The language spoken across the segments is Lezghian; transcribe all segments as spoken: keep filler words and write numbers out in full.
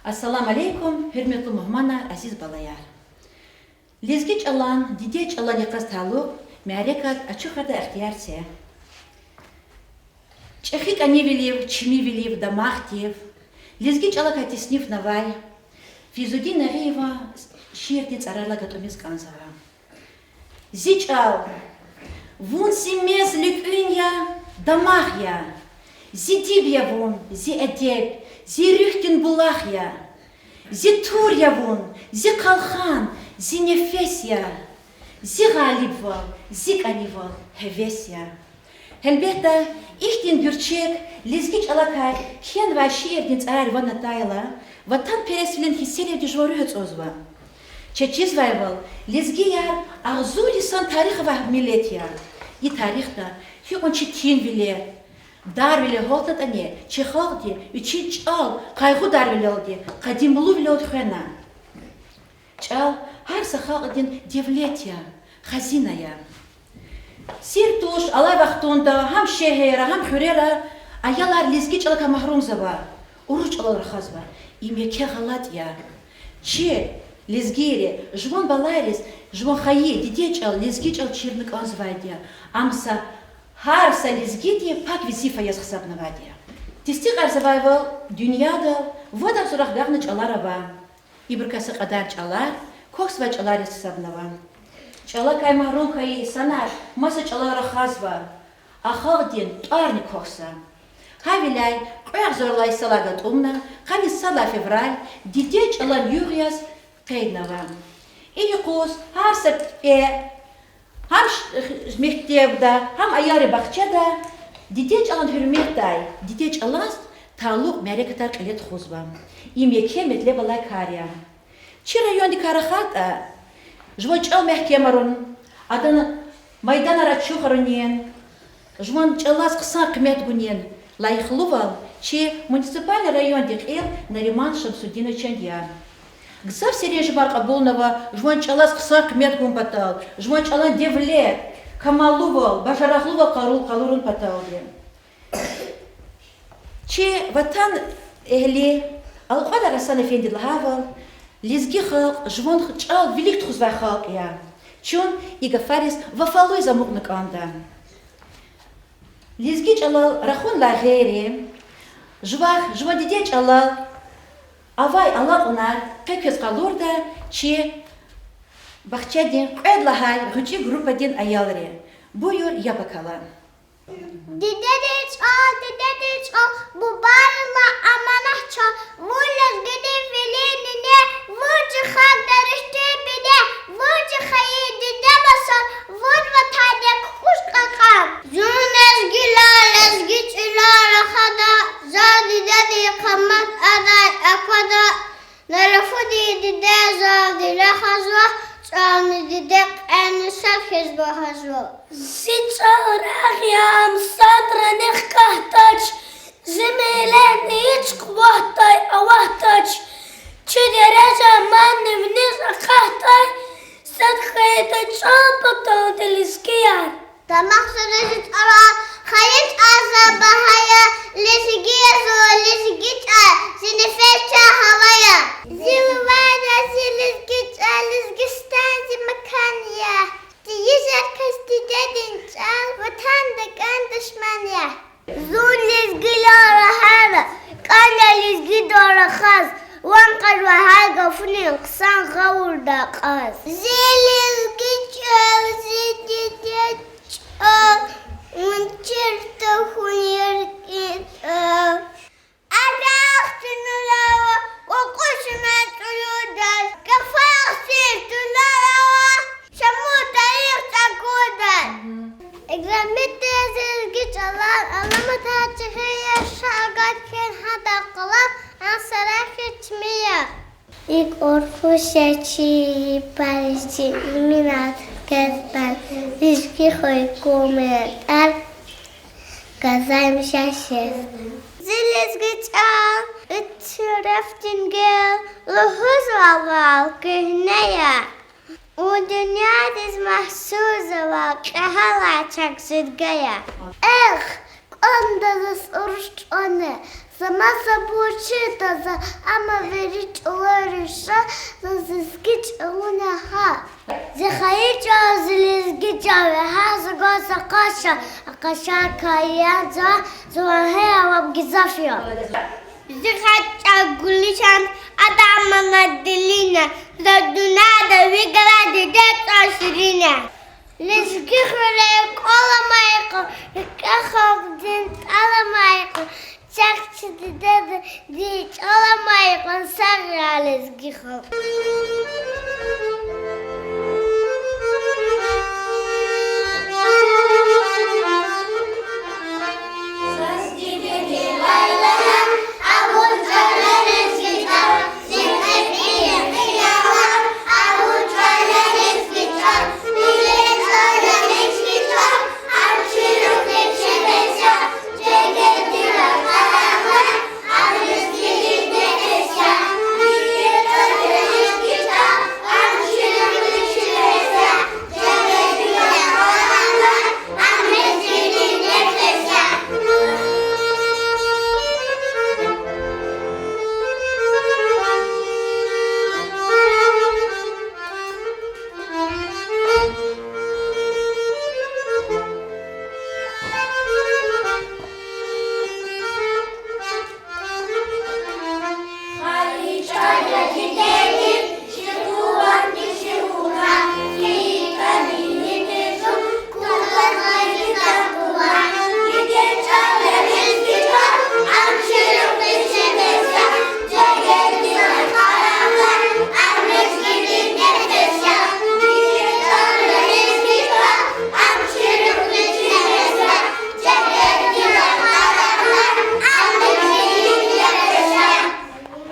Ассаламу алейкум, гьуьрметлу мугьманар, азиз балаяр! Лезги чӀалан, дидед чӀалан йикъаз талукь мярекат ачухардай ихтияр це. ЧӀехи кӀанивилив, чимивилив, дамахдив лезги чӀалакай теснифнавай Физудин Нагъиева шиирдин цӀарарилай гатӀумиз кӀанзава. Зи чӀал, вун зи мез, луькӀуьн я, дамах я. Зи диб я вун, зи эдеб, зи руьгьдин булах я. Зи тур я вун, зи къалхан, зи нефес я. Зи гъалибвал, зи кӀанивал, гьевес я. Гьелбетда, ихьтин гуьрчег лезги чӀалакай кхьенвай шиирдин цӀарар ван атайла, ватанпересвилин гьиссерив жува руьгь ацӀузва. Чаз чизвайвал, лезгияр агъзур йисан тарих авай миллет я. И тарихда гьикьван четинвиле, дарвиле гьалтнатӀани, чи халкьди вичин чӀал къайгъударвилелди, къадимлувилелди хвена. ЧӀал гьар са халкьдин девлет я, хазина я. Сир туш, алай вахтунда гьам шегьерра, гьам хуьрера аялар лезги чӀалакай магьрумзава, урус чӀалал рахазва. Им еке гъалатӀ я. Чи, лезгийри, жуван балайриз жуван хайи дидед чӀал, лезги чӀал чирна кӀанзавайди я. Ам са, гьар са лезгидин пак везифа яз гьисабнавайди я. Тестикьарзавайвал, дуьньядал вад агъзур рахадай чӀалар ава. Ибурукай са кьадар чӀалар квахьзавай чӀалар яз гьисабнава. ЧӀалакай магьрум хьайи инсанар маса чӀалал рахазва, а халкьдин тӀварни квахьзава. Гьавиляй кьве агъзурдалай йисалай гатӀумна къанни сад лагьай февраль дидед чӀалан югъ яз къейднава. И юкъуз гьар са пипӀе, гьам ш-, мектебда, гьам аялрин бахчада дидед чӀалан гьуьрметдай, дидед чӀалаз талукь мярекатар кьиле тухузва. Им еке метлеб алай кар я. Чи райондикай рахайтӀа, жуван чӀал мягькемарун, адан майданар ачухарунин, жуван чӀалаз хъсан къимет гунин лайихлувал чи муниципальный райондин кьил Нариман Шамсудиновичан я. Гзаф серенжемар кьабулнава жуван чӀалаз хъсан къимет гун патал, жуван чӀалан девлет камаллувал, бажарагълувал къалу-, къалурун паталди. Чи ватанэгьли Алкьвадар Гьасан эфендиди лагьайвал, лезги халкь жуван чӀал вилик тухузвай халкь я. Чун и гафариз вафалу яз амукьна кӀанда. Лезги чӀалал рахунлай гъейри, жувахъ жуван дидед чӀалал авай алакьунар къе квез къалурда чи бахчадин кьвед лагьай гъвечӀи группадин аялри. Буюр, яб акала. Дидедин чӀал, дидедин чӀал, бубайрилай аманат чал, вун лезгидин вилин нине, вун чи халкьдин рехи бине, вун чи хайи диде-бубадин, вун ватандин кукӀушкӀан кьан. Зун лезги я, лезги чӀалал рахада, заз дидедин къамат адай аквада, на лугьуди диде завди рахазва, чӀални диде кьенни сад хьиз багьазва. Зи чӀал рагъ я, ам садрани хкатдач, зи миллетни гьич къуватдай аватдач, чи дережа манни виниз акъатдай, сад хьайитӀа чӀал паталди лезгияр. Тамахзава зи чӀалал, хайи чӀал за багьа я, лезги я зун, лезги чӀал зи нефес, чан, гьава я. Зи луван я зи лезги чӀал, Лезгистан зи макан я. Тийижир кас дидедин чӀал, ватанда кӀан душман я. Зун лезги я лагьана, кӀанда лезгидал рахаз, ван кьазва гьа гафунин хъсан гъавурда кьаз. Зи лезги чӀал, зи дидед чӀал, вун чир тахьуй рикӀин тӀал. Адахъ чуьнуьлава, кьукьушуна чӀулудал, гафар хцин тунал ава, шамуд тарих чӀагудал. Играми тир зи лезги чӀалал, аламатар чӀехи я, ша агат хьин гьадан къвалав, ам сарай хьиз чими я. ИкӀ урхуш я чи йипариз, чи иминар квез пад, лезги хьуй кумир тӀвар, кӀанзавай мишар шехьзава. Зи лезги чӀал, вич шерефдин гел, лугьузвайвал куьгьне я, вун дуьньядиз магьсурзава, кьегьалай чахъ зирге я. Эхь, кӀанда заз урус чӀални, За масабур чида за, амма вири чӀалай руша, заз лезги чӀал вуна гьа. Зи хайи чӀал, зи лезги чӀал, гьар са гваз акъаша, акъашарикай я за, за ван гье аваб гзаф я. Зи хайи чӀал гуьлуьшан, ада мана дилина, за дуьньяда ви галай диде чӀал ширина. Лезги хуьре кӀвал амай кьван, рикӀе халкьдин тӀал амай кьван, чахъ чи дидедин чӀал амай кьван, сагърай лезги халкь.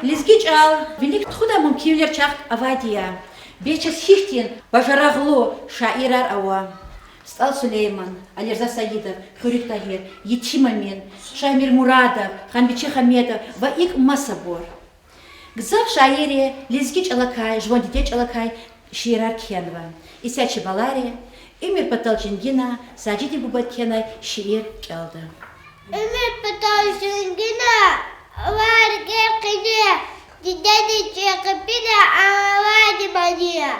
Лезги чӀал вилик тухудай мумкинвилер чахъ авайди я. Бес чаз гьихьтин бажарагълу шаирар ава: СтӀал Сулейман, Алирза Саидов, Хуьруьг Тагьир, Етим Эмин, Шагьмир Мурадов, Ханбиче Хамедов ва икӀ масабур. Гзаф шаирри лезги чӀалакай, жуван дидед чӀалакай шиирар кхьенва. Исятда чи балайри Уьмуьр патал женгина Сажидин бубади кхьенвай шиир кӀелда. Уьмуьр патал женгина, авай рикӀер къене, дидедин чӀехи пина, ам авайди мани я.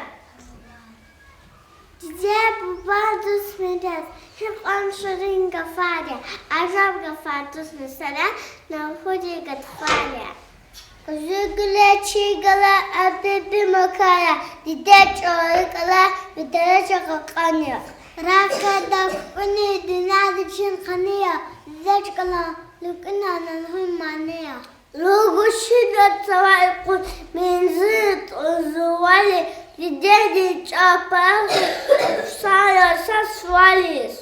Диде-буба, дус, миллет, гьикьван ширин гафар я, ажеб гафар, дус, месела, на хуьруьн гатфар я. Къуьзуь гуьле чи галай Абиби макан я, дидед чӀалал рикӀ алай ви дережа кьакьан я. Рагъ кьадай кпӀуни дуьньяда вичин къани я, дидед чӀалал луькӀуьна на лугьун мани я. Лугьуз чида цавай кьуд мензил тӀуз зували, дидедин чӀал пагьар хъсан я са сувализ.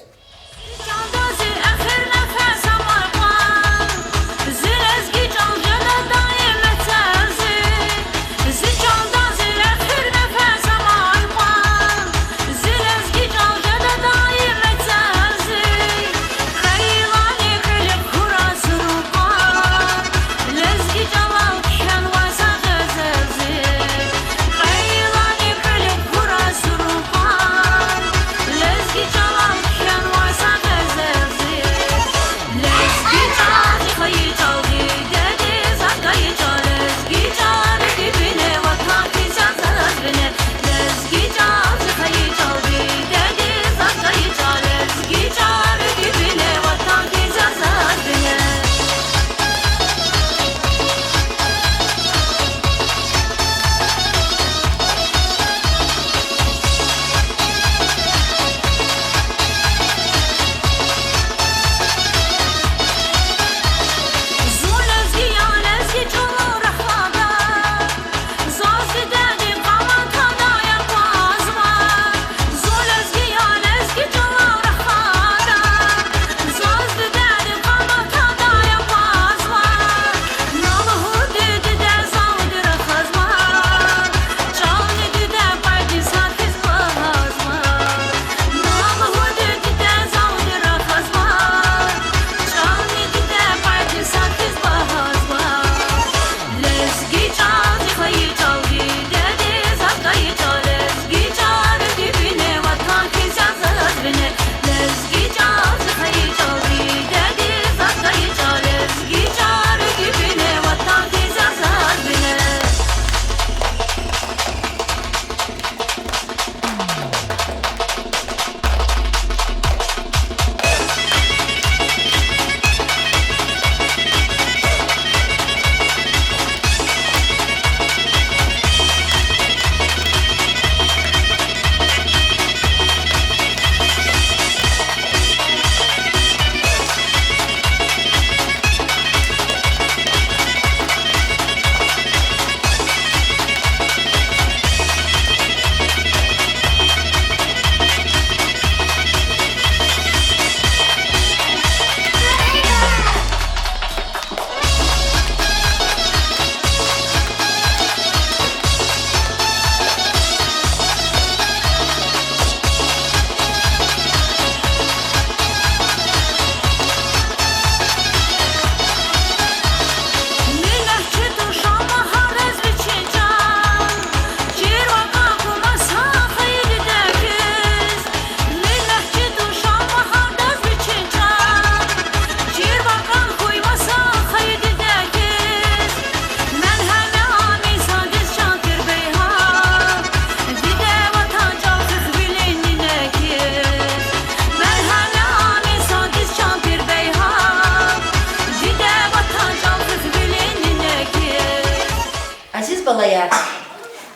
Балаяр,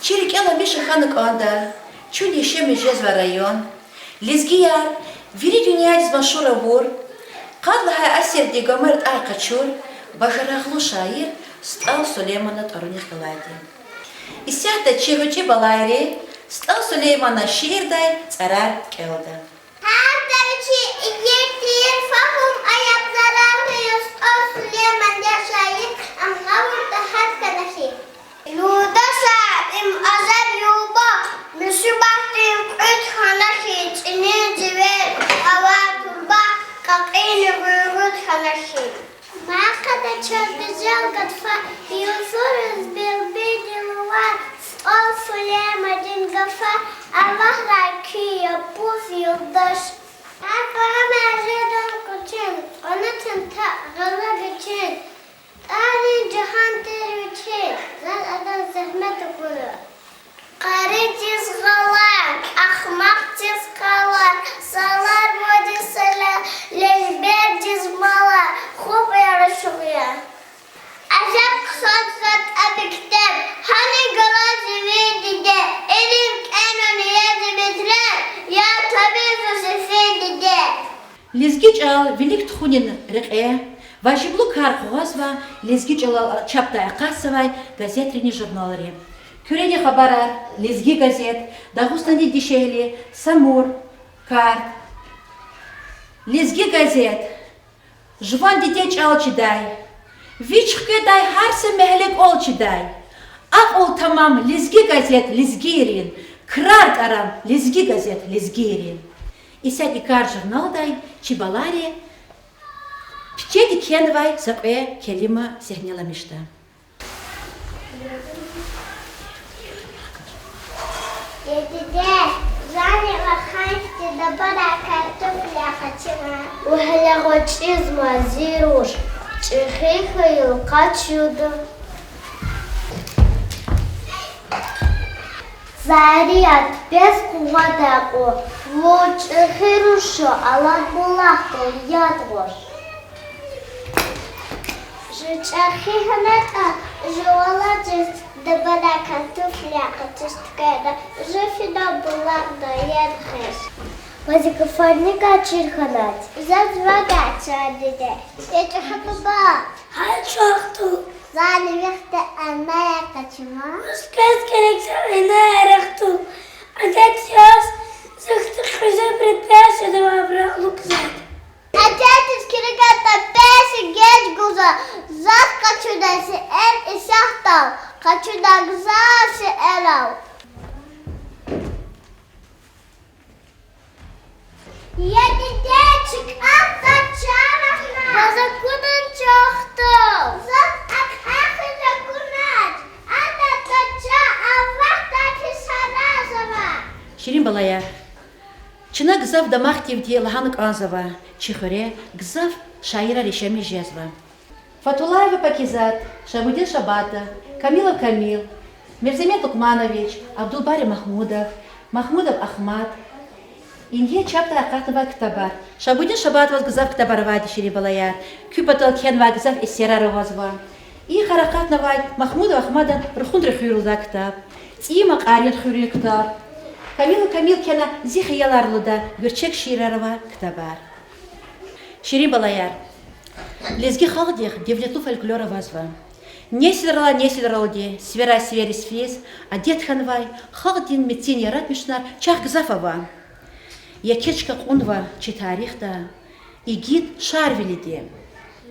чи рикӀел амиша хьана кӀанда, чун яшамиш жезвай район, лезгияр вири дуьньядиз машгьур авур, къад лагьай асирдин гамара тӀай къачур бажарагълу шаир СтӀал Сулейманан тӀварунихъ галайди. Исятда чи гъвечӀи балайри СтӀал Сулейманан шиирдай цӀарар кӀелда. Гьар са вичин ийир-тийир фагьум ая, зарар хьуй СтӀал Сулейман я шаир, ам гъавурда гьат хьана хьи. Юлдашар, им ажеб юлдаш, мусибатдин кьуьд хьана хьи, цӀинин зивер, авай турба, кьакьинни гъуьргъуьд хьана хьи. Махада чаз гуьзел гатфар, юзуруз билбилдин лувар, СтӀал Сулеймандин гафар, Аллагьрай куьн я пуд юлдаш. Гьар кӀвале жеда къучин, кьванатан тахъ гъала вичин, тӀварни жагьан тир вичин, заз адан зегьмет акуна. Къаридиз гъалар, ахмакьдиз къалар, салар вадисалар, лежбердиз малар, хупӀ ярашугъ я. Ажеб хъсан затӀ я мектеб, гьанин галаз ви диде, илим кӀелун я зи метлеб, я табий зун сефил диде. Лезги чӀал вилик тухунин рекье важиблу кар къугъвазва лезги чӀалал чапдай акъатзавай газетрини журналри. Куьредин хабарар, Лезги газет, Дагъустандин дишегьли, Самур, Карт. Лезги газет жуван диде чӀал чидай, вич хкведай гьар са мягьле кӀвал чидай. Акьул тамам Лезги газет лезгийрин, крар кӀарам Лезги газет лезгийрин. Исятда и кар журналдай чи балайри пикеди кхьенвай са кьве келима сегьнеламишда. Я диде, зани вахъ хьайи хьтин дабадай картуф я къачуна. Вугьуьле гъвечӀизма, зи руш, чӀехи хьайила къачуда. Зария, пес къугъвадай кьван, вун чӀехи руш, алад булахдал яд гъваш. Жи чӀехи хьанатӀа, жувалай чиз дабадай картуф я къачуз туькӀуьрда, жи фида булахдал яд гъваш. Ваз и гафарни кӀвачир хьанатӀа? Заз ваъ, кӀвачир, диде. Я чӀехи буба. Гьа чӀехи тӀул. Зани вихьда, анай къачуна. Ваз квез герек за анай рехтул. Адет яз, зи хьтин кьуьзуьбуру пес жедавай абурал алукӀзавайди. Адетдиз килигайтӀа, пес эгечӀ гузва, заз къачудай сиэр исятдал, къачудай гзаф сиерал. Я диде, чкӀал тача вахна. Ваз акуна чӀехи тӀул. Заз акьахиз акунач, ада тача, авахьдай писарзава. Ширин балаяр, чна гзаф дамахдивди лагьана кӀанзава, чи хуьре гзаф шаирар яшамиш жезва. Фатуллаева Пакизат, Шабудин Шабатов, Камилов Камил, Мирзамет Лукьманович, Абдулбари Магьмудов, Магьмудов Агьмад. Ингье чапдай акъатнавай ктабар. Шабудин Шабатоваз гзаф ктабар авайди, ширин балаяр. Куь патал кхьенвай гзаф эсерар авазва. И йикъара акъатнавай Магьмудов Агьмадан Рухунри хуьр лугьудай ктаб, ЦӀийи Макьарин хуьруьн ктаб. Камилов Камил кхьена Зи хиялар лугьудай гуьрчег шиирар авай ктабар. Ширин балаяр, лезги халкьдихъ девлетлу фольклор авазва. Несилралай несилралди сиверай сивериз физ адет хьанвай халкьдин мецин яратмишунар чахъ гзаф ава. Еке чка кьунва чи тарихда игит Шарвилиди.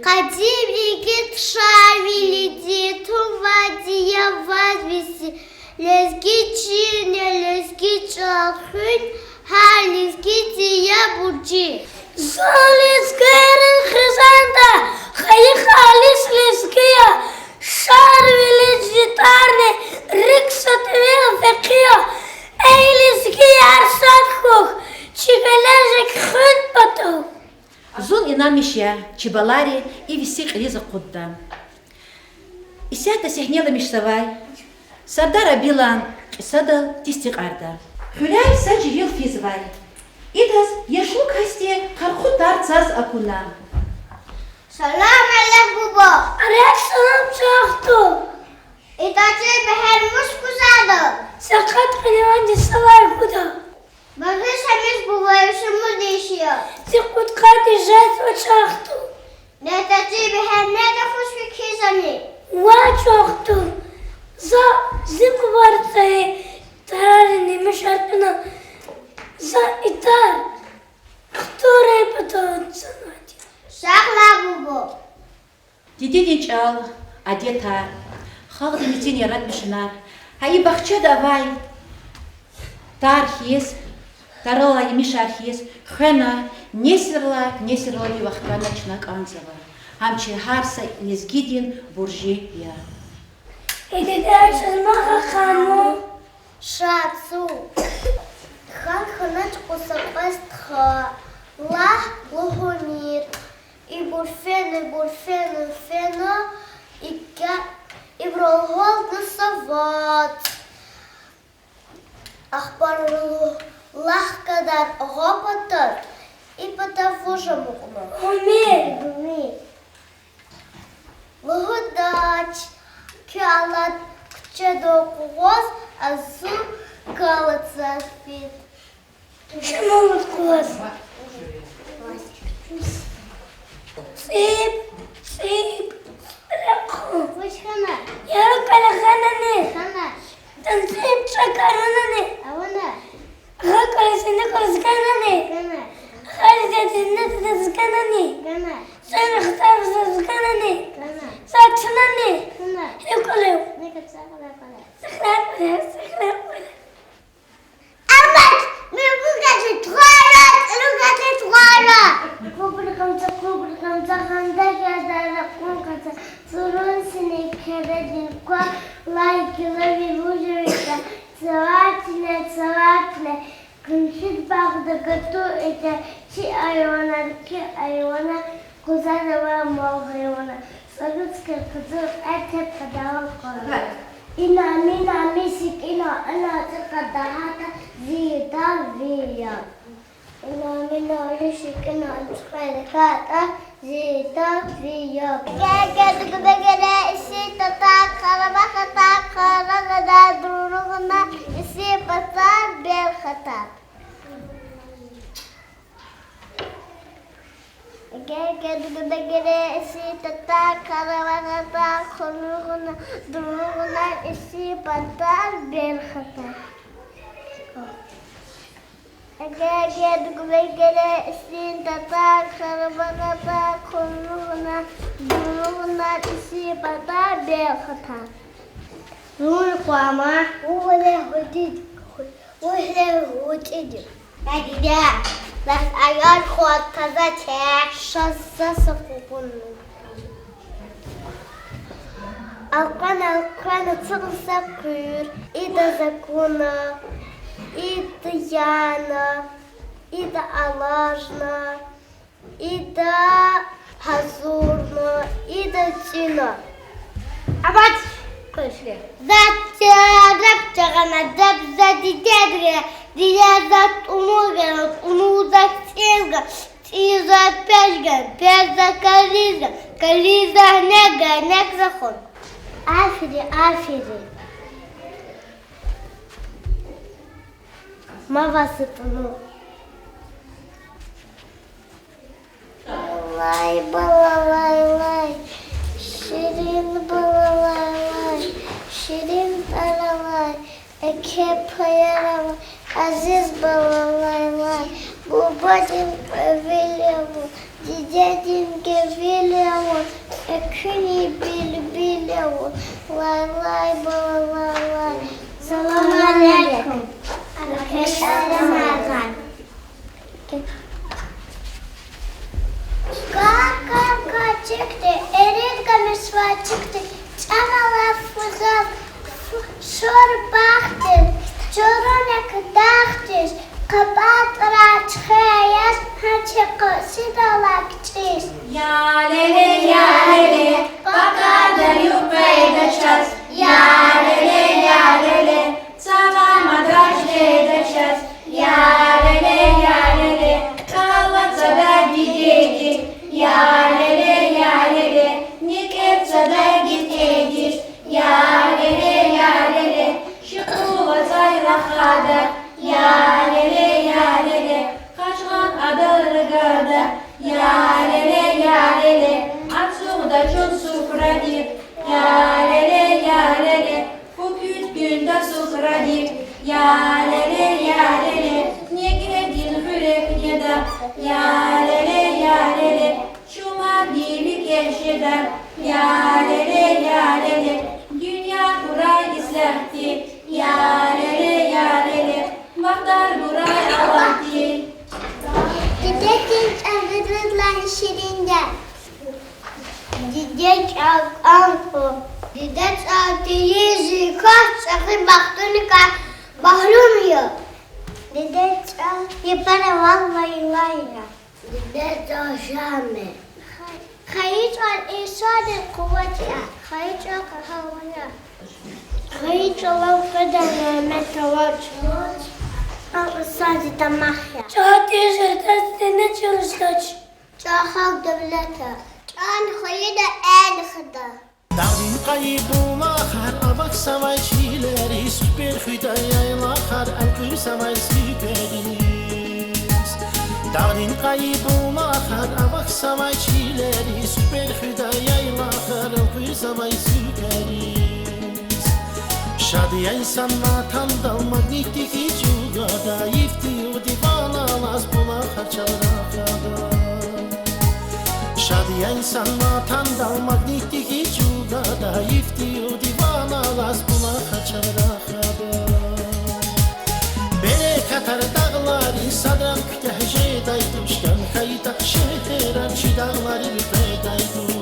Къадим игит Шарвилиди тунвайди я ваз визи, лезги чин я, лезги чӀал хуьн, гьар лезгиди я буржи. Зун лезгийрин хизанда, хайи халис лезги я, Шарвилиди тӀварни рикӀ са тӀимил векъи я, эй лезгияр, сад хьухь, чи гележег хуьн патал. Зун инанмиш я, чи балайри и веси кьилиз акъудда. Исятда сегьнеламишзавай Сардар Абилан кьисадал тестикьарда. Хуьряй са жегьил физвай. Идаз яшлу касди къаркъу тар цаз акуна. Салам алейк, буба. Алейк салам, чахъ ту. Итачи бегьер Са къад кьиле ванни салай гуда. Багъишамиш, буба, вичин муьдеш я. Зи кьудкъанни жезва чахъ тур. Нета чи бегьер, нета хуш фикирзани. Ва чахъ тур. За зи къувар цайи тарарин емиш атӀуна. За и тар хтурай патал цанвайди. Сагърай, буба. Дидедин чӀал, адетар, халкьдин мецин яратмишунар, гьа и бахчада авай тар хьиз, таралай емишар хьиз, хвена, несилрай несилралди вахкана чна кӀанзава. Гьам чи гьар са лезгидин буржи я. Идиде чизмагъа ханум. Ша цу. Хан хьанач кьуса кьве стха, лагь лугьумир. Ибур фена, ибур фена, фена, икӀ, ибурал гьалда са вацӀ. Ахпа лугь, лагь кьадар агъа патал, и пата вуж амукьна? Гьуьмуьр. Гьуьмуьр. Лугьудач, куь алад куьчеда къугъваз, а зун кала царфид. Чумал къугъваз. ЦӀиб, цӀиб, рахъун. Вуч хьана? Яру кӀвале гъанани? Хьана. ТӀанцӀиб чӀак авунани? Авуна. Гъа кӀвале синда кӀвализ гъанани? Гъана. Гъализ ятӀа зинда тадаз гъанани? Гъана. Сана хтавзаз гъанани? Гъана. Са чунани? Гъана. Гьи кӀвале? Ника цахла кӀвале. Цахла кӀвале, цахла кӀвале. Амач, ми вугачи твара, ругачи твара. Кубрикамца, кубрикамца, ханда хьада ракъун кьаца, цурун сини кередин ква, лай гила ви вужурита, цаватне, цаватне, куншид багъда гату ита, чи айванар, куь айванар, къузада ва мал гьайвана, цӀалуцкер кудур этеб къадагъа кьван. Ина, мина, мисик, ина, ина, цӀикьвед дагьата, зи ятар ви я. Ина, мина, мисик, ина, цӀикьвед дагьата, зи ятар ви я. Герге дугме гере, иси тата, къарабахата, къарагъада, дуругъна, иси патар, белхата. Герге дугме гере, иси тата, къарабахата, къуругъна, дуругъна, иси патар, белхата. Герге дугме гере, иси тата, къарабахата, къуругъна, дуругъна, иси патар, белхата. Вун къвама, вугьле гъвечӀиди. Вугьле гъвечӀиди. Я диде, заз аял хва таза це. Ша за са къугъунни. Алкьвена, алкьвена, цугъ са къуьр. Ида за кьуна, ида яна, ида алажна. Ида гьазурна, ида цӀина. Авач! Къвешле. За чараб чагъана, даб за дидедиз гана, диде за тӀумуз гана, тӀумуз за цӀийиз гана, цӀийи за пешдиз гана, пеш за кализ гана, кализ за гьанек гана, гьанек за хва. Аферин, аферин. Ма ваз са тӀунуз. Лай, балалай, лай, ширин балалай, лай, ширин тӀваралай, экв паяр авай, азиз балалай, лай, бубадин кьве вил я вун, дидедин гевил я вун, экуьнин билбил я вун, лай, лай, балалай, лай. Салам алейкум. Алейкум салам. Ка, ка, ка, чикди, ирид гамиш ва чикди, чӀавалай фузвай, фу-, шур бахтдиз, чурун экв дахдиз, къапӀа тӀрай чуьхвер яз, гьа чи къуьсидалай кичӀез. Я леле, я леле, пакада юкьвейда чаз. Я леле, я леле, цава мадач жеда чаз. Я леле, я леле, кӀал вацӀадай дидедиз. Я леле, я леле, никӀер цадай дидедиз. Я леле, я леле, шикьул вацӀа Я ле ле, я ле ле, чун мадни викӀегь жеда. Я ле ле, я ле ле, дуьнья хьурай ислягьди. Я ле ле, я ле ле, бахтар гурай Аллагьди. Дидедин чӀал вид-видлайни ширин я. Дидед чӀал кӀан хьухь. Дидед чӀал тийижир кас чӀехи бахтуникай магьрум я. Дидед чӀал япара вал ва илай я. Дидед чӀал жан я. Хайи чӀал инсандин къуват я. Хайи чӀал къагьарман я. Хайи чӀалан къведай нямет авач. ЧӀал инсандин дамах я. ЧӀал тийижир касдин вине чир жедач. ЧӀал халкь девлет я. ЧӀал хайида энхда. Дагъдин къайи булахар авахьзавай чилериз, хипер хуьдай яйлахар элкъуьрзавай цуьквериз. Дагъдин къайи булахар авахьзавай чилериз, хипер хуьдай яйлахар элкъуьрзавай цуьквериз. Шад я инсан ватандал магнитдихъ чӀугвада, йифди-югъди ван алаз булахар чал рахада. Шад я инсан ватандал магнитдихъ чӀугвада, йифди-югъди ван алаз булахар чал рахада. Берекатар дагъларин садран куьтягь жедай туш, кӀан хьайитӀа шегьерар чи дагъларив къведай туш.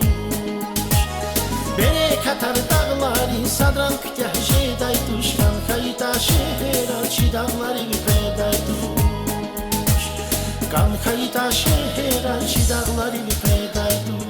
Берекатар дагъларин садран куьтягь жедай туш, кӀан хьайитӀа шегьерар чи дагъларив къведай туш. КӀан хьайитӀа шегьерар чи дагъларив къведай туш.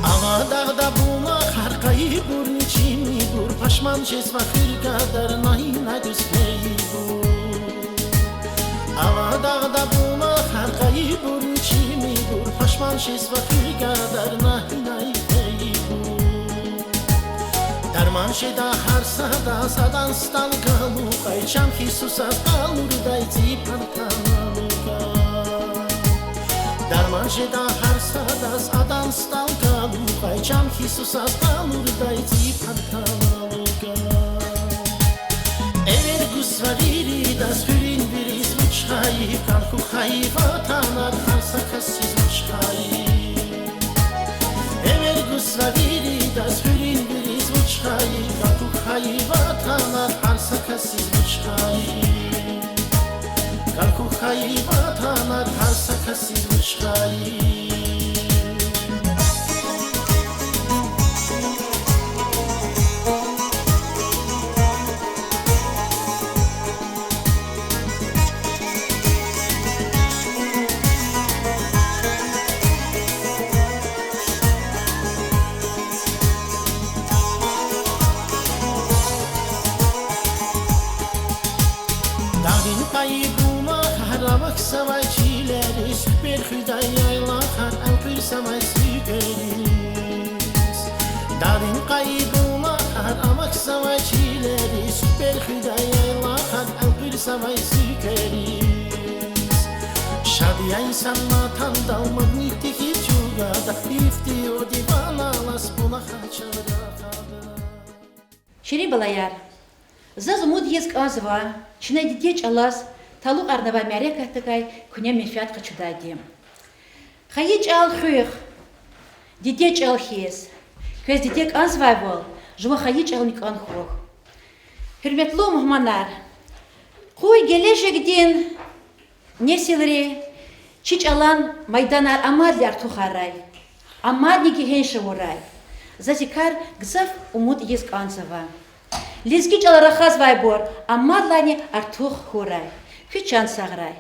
Ава дагъда булахар къайибурни чимибур, пашман жезва хуьр гадарна, инай дуьз фейибур. Ава дагъда булахар къайибурни чимибур, пашман жезва хуьр гадарна, инай фейибур. Дарман жеда гьар садаз адан СтӀал галукьай, чам хьиз сусаз къалурдай цӀийи пар тана лукӀай. Дарман жеда гьар садаз адан СтӀал галукьай, чам хьиз сусаз къалурдай цӀийи пар тана лукӀай. Эвер гузва виридаз хуьруьн вириз вуч хайи, кӀан хьухь хайи ватанар гьар са касдиз вуч хайи. Эвер гузва виридаз хуьруьн вириз вуч хайи, кӀан хьухь хайи ватанар гьар са касдиз вуч хайи. КӀан хьухь хайи ватанар гьар са касдиз вуч хайи. Дагъдин къайи булахар авахьзавай чилериз, хипер хуьдай яйлахар элкъуьрзавай цуьквериз. Дагъдин къайи булахар авахьзавай чилериз, хипер хуьдай яйлахар элкъуьрзавай цуьквериз. Шад я инсан ватандал магнитдихъ чӀугвада, йифди-югъди ван алаз булахар чал рахада. Ширин балаяр, заз умуд яз кӀанзава чна дидед чӀалаз талукьарнавай мярекатдикай куьне менфят къачудайди. Хайи чӀал хуьх, дидед чӀал хьиз. Квез диде кӀанзавайвал, жуван хайи чӀални кӀан хьухь. Гьуьрметлу мугьманар, къуй гележегдин несилри чи чӀалан майданар амадли артухарай, амадни гегьенш авурай. Заз и кар гзаф умуд яз кӀанзава. Лезги чӀал рахазвайбур амадалайни артух хьурай. Куь чан сагърай.